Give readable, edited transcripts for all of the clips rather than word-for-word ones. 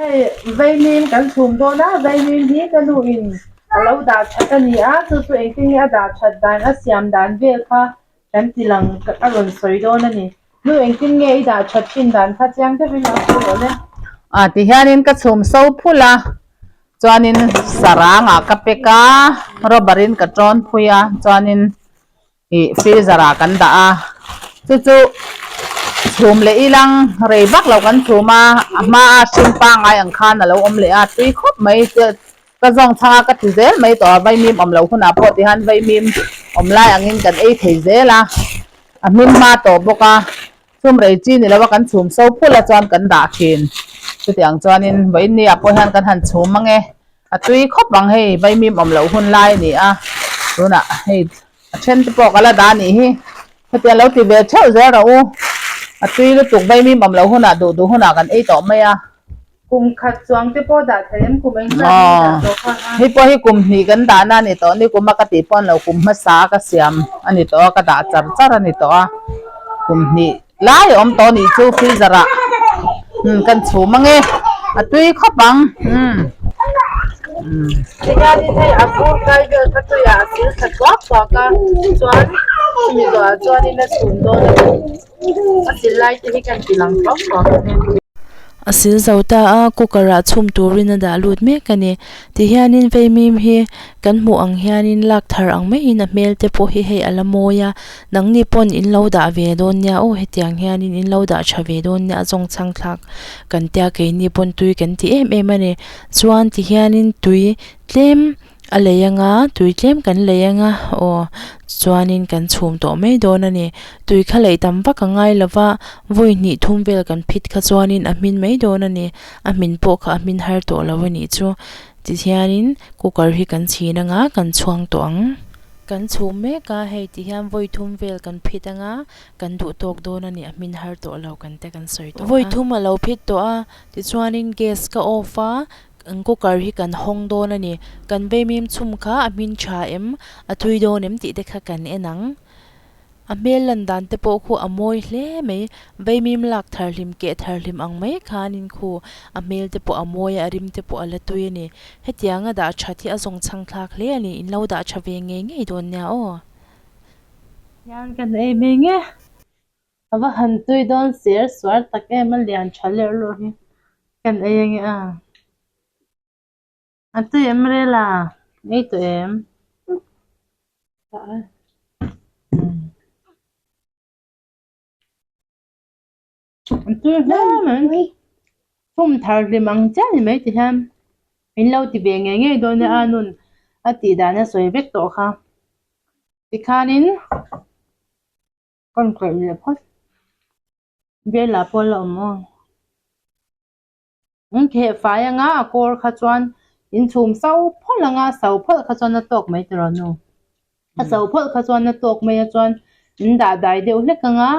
Hei vaimim kan chhum dawn a, vaimim hi ka nu in a lo dah that a ni a, chu chu engtin nge a dah that dan a siam dan vel kha kan ti lang a rawn sawi dawn a ni. Nu engtin nge i dah that thin dan kha chiang deuhin a sawi rawh le. A tihianin ka chhum so phul a, chuanin sarang ah ka pack a, rubber in ka tawn phui a, chuanin ih freezer ah kan dah a chu chu chhum leh ilang rei vak lo kan chhum a a hma a hring pangngai ang khan a lo awm leh a tui khawp mai te ka zawng chhang a ka ti zel mai tawh a vaimim awm loh hunah pawh tihian vaimim awm lai angin kan ei thei zel a a hmin hma tawh bawk a chhum rei chi ni lo a kan chhum so phul a chuan kan dah thin chutiang chuanin vawiin ni ah pawh hian kan han chhum ange a tui khawp ang hei vaimim awm loh hun lai a ni a tunah hei. A then te pawh ka la dah anih hi. Hetiang lo ti ve theuh zel rawh u. A tui lutuk vaimim awm loh hunah duh duh hunah kan ei tawh mai a. Kum khat chuang te pawh dah thei em kum eng zat nge dah tawh kha a. Hei pawh hi kum hnih kan dahna a ni tawh ni kum a ka tih pawh a ni lo kum hmasa a ka siam a ni tawh a ka dah char char a ni tawh a kum hnih Lai a awm tawh nih chu freezer ah umm kan chhum ange a tui khawp ang umm umm. Tihianin hei a fur kai vel kha tuiah a sil thla thuak thuak a chuan chumi zawhah chuanin a chhum dawn a ni a sil lai te hi kan ti lang thuak thuak a ni. A sil zo ta a cooker ah chhum turin a dah lut mek a ni tihianin vaimim hi kan hmuh ang hianin lak thar ang maiin a hmel te pawh hi hei a la mawi a. Nangni pawn in lo dah ve dawn nia aw hetiang hianin in lo dah tha ve dawn nia a zawng chhang thlak kan tia keini pawn tui kan ti em em a ni. Chuan ti hianin tui tlem a lei anga tui tlem kan lei anga aw chuanin kan chhum tawh mai dawn a ni. Tui kha leih tam vak a ngai lo va vawi hnih thum vel kan phit kha chuanin a hmin mai dawn a ni. A hmin pawh kha a hmin har tawh lo a nih chu. Tihianin cooker hi kan chhin anga kan chhuang tawh ang. Kan chhum mek a, hei ti hian vawi thum vel kan phit anga, kan duh tawk dawn a ni, a hmin har tawh lo kan te kan sawi tawh a. Vawi thum a lo phit tawh a, tichuanin gas ka off a, cooker hi kan hawng dawn a ni. Kan vaimim chhum kha a hmin tha em, a thui dawn em tih te kha kan en ang. A hmel lan dan te pawh khu a mawi hle mai, vaimim lak thar hlim keh thar hlim ang mai khanin khu a hmel te pawh a mawi a, a rim te pawh a la tui a ni. Hetianga dah that hi a zawng chhang thlak hle a ni, in lo dah tha ve ngei ngei dawn nia aw. Hian kan ei mai nge, a va han tui dawn ser suar tak em a lian tha lerh lawr hi kan ei ange a. A tui em rel a, ei tawh em? A tui hle mai, fum thar hlim ang chiah ni mai ti hian in lo ti ve ngei ngei dawn nia a nun a tih dan a sawi vek tawh kha tikhanin ka'n khawih leh phawt velah pawh a la awm aw. An kheh fai anga a kawr kha chuan in chhum so phawlh anga so phawlh kha chuan a tawk mai tiraw nu a so phawlh kha chuan a tawk mai a chuan in dah dai deuh hlek anga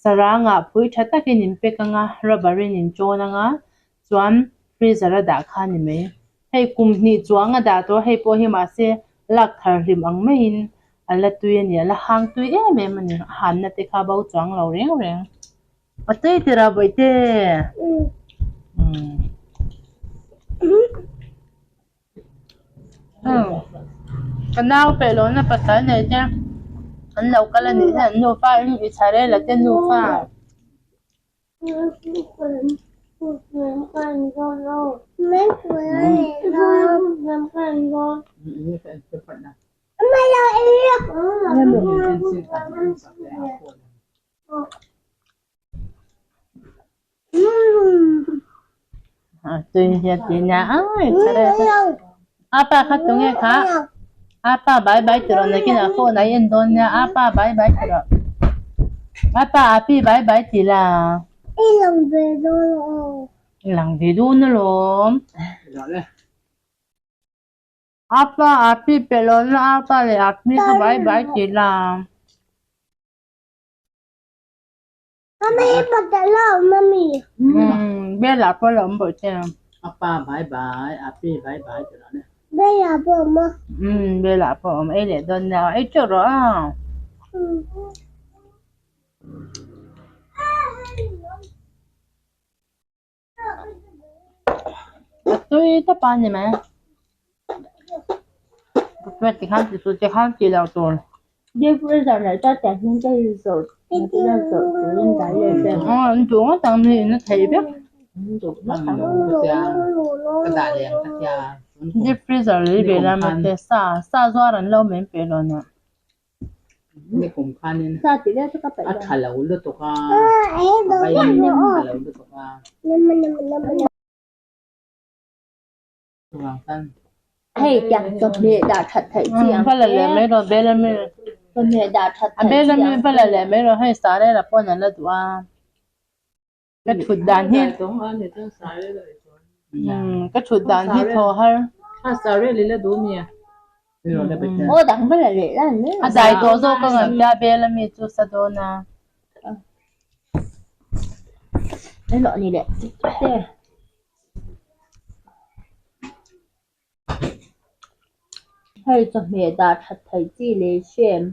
sarang ah phui tha takin in pack anga rubber in in tawn anga chuan freezer a dah kha a ni mai hei kum hnih chuang a dah tawh a hei pawh hi mahse lak thar hlim ang maiin a la tui a ni a la hang tui em em a ni a hanna te kha bo chuang lo reng reng. A tui tirah bawihte. Ka nau peh lohna pasal nei te an lo kal a nih hian an nufa in i chharel a te nufa. Apa kha tunge kha apa bye bye ti rawh nakinah phone ah i en dawn nia apa bye bye ti rawh apa api bye bye ti la i lang ve dawn alawm. Apa api pe lawmna apa leh api kha bye bye ti la. Bela pawh a lo awm bawk che. Apa bye bye, api bye bye ti lo ne. Bela pawh a awm ei leh dawn nia, ei teuh rawh a. A tui tawp a ni mai. Tikhan ti suh tikhan tih loh tur. Deep freezer nei ta te hming te hi zawrh zawrh turin dah leh vel. Aw an duh ngawt ang mi in a theih vek. Deep freezer lei ve la mahse sa sa zuar an lo men pe lo nia. Sa tih vel chu ka peih lo. Hei tiang chawhmeh dah that theih chi ang va la leh mai rawh bel ami chawhmeh dah that a bel ami va la leh mai rawh hei sarela pawn an la duh a ka thut dan hi ka thut dan hi thaw har aw dang va la leh la ni a dai tawh zawk ka ngaih tia bel ami chu sa dawn a. Emaw ni leh te. Hei chawhmeh dah that theih chi leh hrem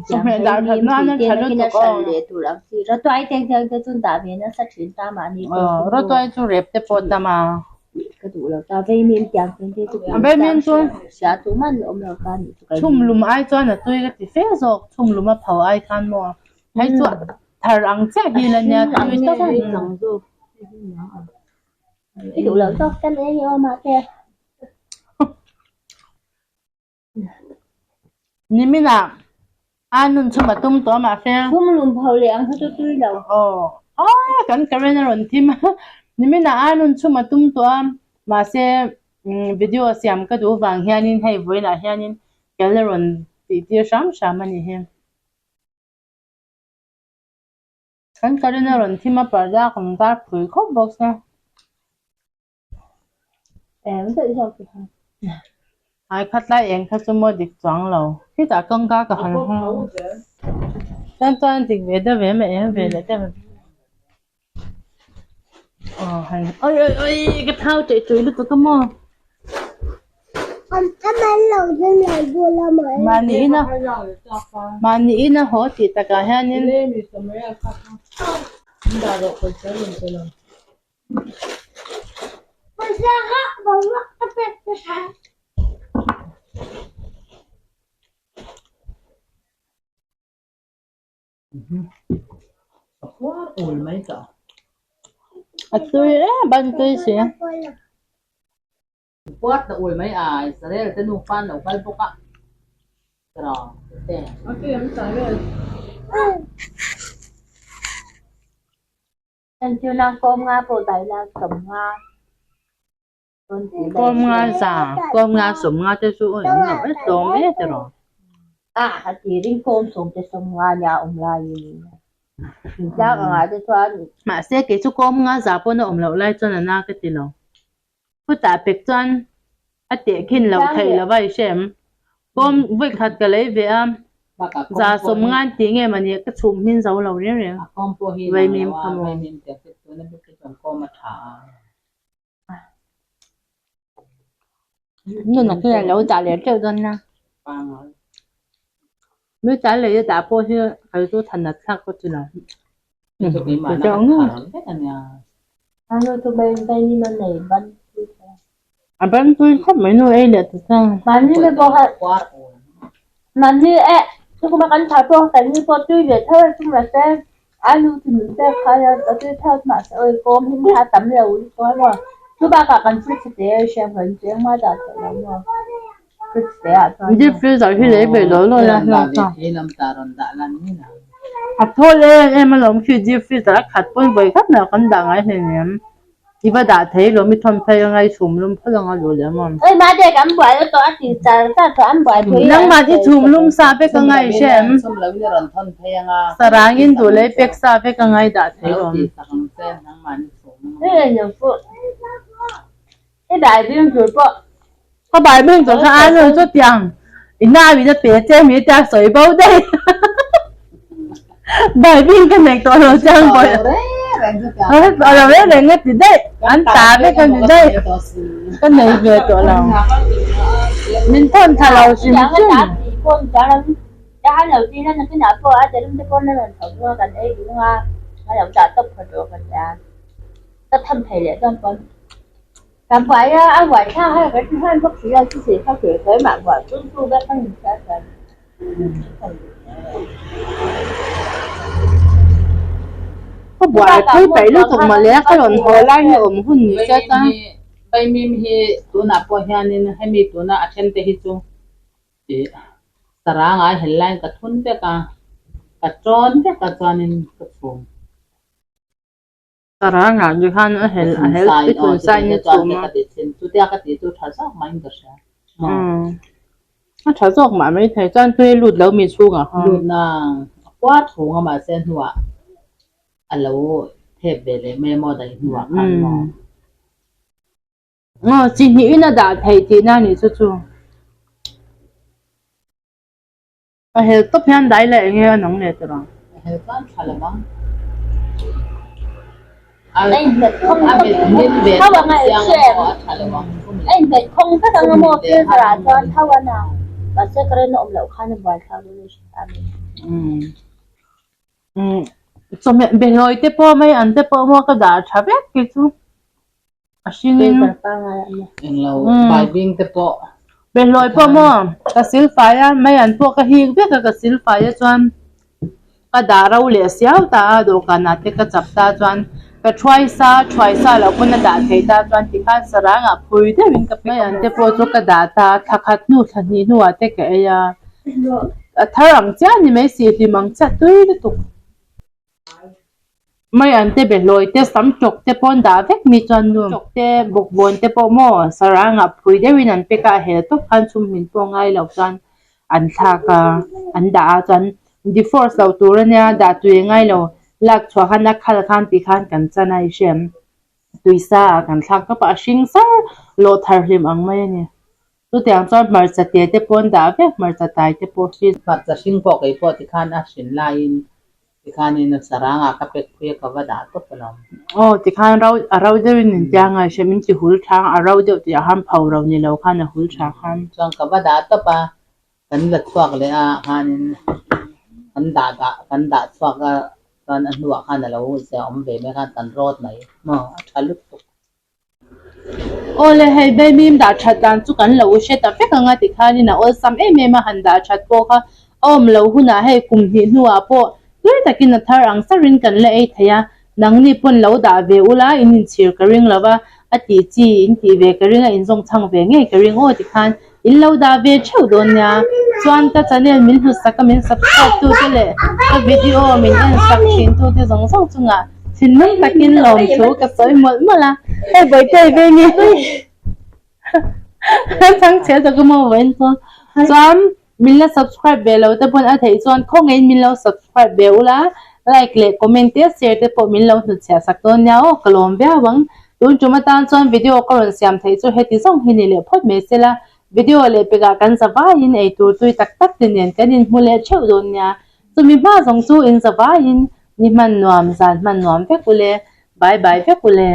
Chawhmeh dah that nan a tha lutuk aw. Leh tur ang chi rawtuai te hian te chuan dah ve nasa thin ta mahni pawh Aw rawtuai chu rep te pawh tam a. Ka duh lo ta vaimim tiang te te chu Vaimim chu hria tu man awm lo ta nih chu ka Chhum lum ai chuan a tui ka ti fe zawk chhum lum a pho ai khan maw hei chu thar ang chiah hi la nia tui tawp a. I duh loh zawk ta mai ni aw mahse. Niminah a nun chhum a tum tawh mahse. Chhum lum pho leh ang kha chu tui lo. Aw aw kan current a rawn thim a niminah a nun chhum a tum tawh a mahse video siam ka duh vang hianin hei vawiinah hianin ka la rawn tih tir hram hram a ni hi. Kan current a rawn thim a parda kan zar phui khawp bawk se. Eng daih zawk chu kha. Ai khat lai eng kha chu maw dik chuang lo. Khitah kawngka ka han hawng. Chuan chuan dik ve deuh ve mai eng ve leh deuh. Aw han oi oi oi ka thau teh tui lutuk a maw. Mahni ina mahni ina haw tih takah hianin A tui em ban tui si. Puat ta ul mai a Israel te nufa an lo kal bawk a tiraw te. Entirna kawm nga pawh dai la sawm nga. Kawm nga za, kawm nga sawm nga te chu awm lo e tlawm e tiraw. A a tirin kawm sawm te sawm nga nia awm laiin thingtlang angah te chuan. Mahse kei chu kawm nga za pawn a awm loh lai chuan a na ka ti lo. Chutah pek chuan a tehkhin loh theih lo va i hre em? Kawm vawi khat ka lei ve a, za sawm ngan tih nge mah ni ka chhum hmin zo lo reng reng. Vaimim kha maw? Nuna khi a lo dah leh teuh dawn nia. Mi tlai lei a dah pawh hi kei chu than nat thlak ka ti lo. A ban tui khawp mai nu ei leh ta chang. Mahni te pawh kha mahni e chukuma kan thar pawh kan ni pawh tui ve tho a chum la se alu chi min pek kha a tui tho mahse awi kawm him kha a tam lo lutuk a maw chu bakah kan fridge te a hriam kan cheng hma dah theih lo maw fridge te ah chuan Deep freezer hi lei ve law law la hlawk a. A thawl em em alawm khi deep freezer a khat pawn vawi khat mah kan dah ngai hleinem. I va dah thei lo mi thawn phei anga i chhum lum phawt anga luh leh maw? Oi mate kan buai lutuk a ti char char tawh an buai pui Nangmah i chhum lum sa vek anga i hre em? Sarang in duh leh i pek sa vek anga i dah thei lo. I bai bing tur pawh. Ka bai bing tur kha a nu chu tiang i nau in a pe che mi tia sawi bo daih. Bai bing ka nei tawh lo chiang pawh. A lo reng reng a ti daih. An ta vek a ni daih. Ka nei ve tawh lo. Min thawn tha lo hrim hrim. Ka tham thei leh dawn pawn. Kan buai a, a buai thlak hei kan ti hman bawk si lo chu si kha kir kher mah buai pui tu vek a ni sia chuan. Ka buai pui peih lutuk mawle a ka rawn haw lai hi awm hun ni sia chuan. Vaimim hi tunah pawh hianin hemi tuna a then te hi chu ih saranga hel laiin ka thun vek a, ka tawn vek a chuanin ka chhum. Saranga ni khan a hel a hel i thun sa in i chhum a. Chutia ka tih chu tha zawk mah in ka hria. A tha zawk mah mai thei chuan tui lut lo mi chhungah khan. Lut na a kua chhung a mahse hnuah a lo thep ve leh mai a maw daih hnuah khan maw. Aw chi hnih in a dah theih tihna a nih chu chu. A hel tawp hian dai leh enge a nang leh tawh ang. A hel chuan tha lo ang. A inhmet khawng tho ang a i hre em? A inhmet khawng vek ang a maw freezer ah chuan tho a na. Mahse current a awm loh khan a buaithlak dawn a hria a ni. Chawhmeh behlawi te pawh mai an te pawh maw ka dah tha vek khi chu. A hringin Englo baibing te pawh. Behlawi pawh maw ka sil fai a mai an pawh ka hik vek a ka sil fai a chuan ka dah ro leh siau ta a dawhkan ah te ka chap ta chuan ka thuai sa thuai sa loh pawn a dah thei ta chuan tikhan sarang ah phui deuhin ka mai an te pawh chu ka dah ta a thla khat hnu thla hnih hnuah te ka ei a a thar ang chiah ni mai si hlim ang chiah tui lutuk. Mai an te behlawi te sam tawk te pawn dah vek mi chuan nu tawk te bawkbawn te pawh maw saranga phui deuhin an pack a a hel tawp khan chhum hmin pawh ngai lo chuan an thlak a an dah a chuan divorce loh tur ania dah tui a ngai lo lak chhuah khan a khal khan tih khan kan chan a i hriam tui sa ah kan thlak tawp a a hring sar lawh thar hlim ang mai a ni. Chutiang chuan hmarcha te te pawn dah vek hmarcha tai te pawh hi. Hmarcha hring pawh kei pawh tikhan a hrin laiin tikhanin sarangah ka pack phui a ka va dah tawp alawm. Aw tikhan ro a ro deuhin in tia ngai hre min ti hul thang a ro deuh tih ah khan pho ro ni lo khan a hul tha khan. Chuan ka va dah tawp a kan la chhuak leh a khanin kan dah dah kan dah chhuak a chuan a hnuah khan a lo zia awm ve mai khan kan rawt mai maw a tha lutuk. Awle hei Baimim dah that dan chu kan lo hre ta vek ang a tikhanin a awlsam em em a han dah that pawh kha a awm lo hunah hei kum hnih hnuah pawh tui takin a thar ang sarin kan la ei thei a, nangni pawn lo dah ve ula in inchhir ka ring lo va a tih chi in tih ve ka ring a in zawng chhang ve ngei ka ring aw tikhan in lo dah ve theuh dawn nia chuan ka channel min hlut sak a min subscribe tu te leh ka video min en sak thin tu te zawng zawng chungah thinlung takin lawmthu ka sawi mawlh mawlh a hei bawihte i veng e chhang chhe ta ka maw vawiin chu chuan min la subscribe ve lo te pawn a theih chuan khawngaihin min lo subscribe ve ula like leh comment te share te pawh min lo hnutchhiah sak dawn nia aw ka lawm viau ang tun tum atan chuan video ka rawn siam theih chu heti zawng hi ni leh phawt mai sela video leh pekah kan za vaiin eitur tui tak tak te nen kan inhmu leh theuh dawn nia chumi hma zawng chu in za vaiin ni hman nuam zan hman nuam vek ule bye bye vek ule.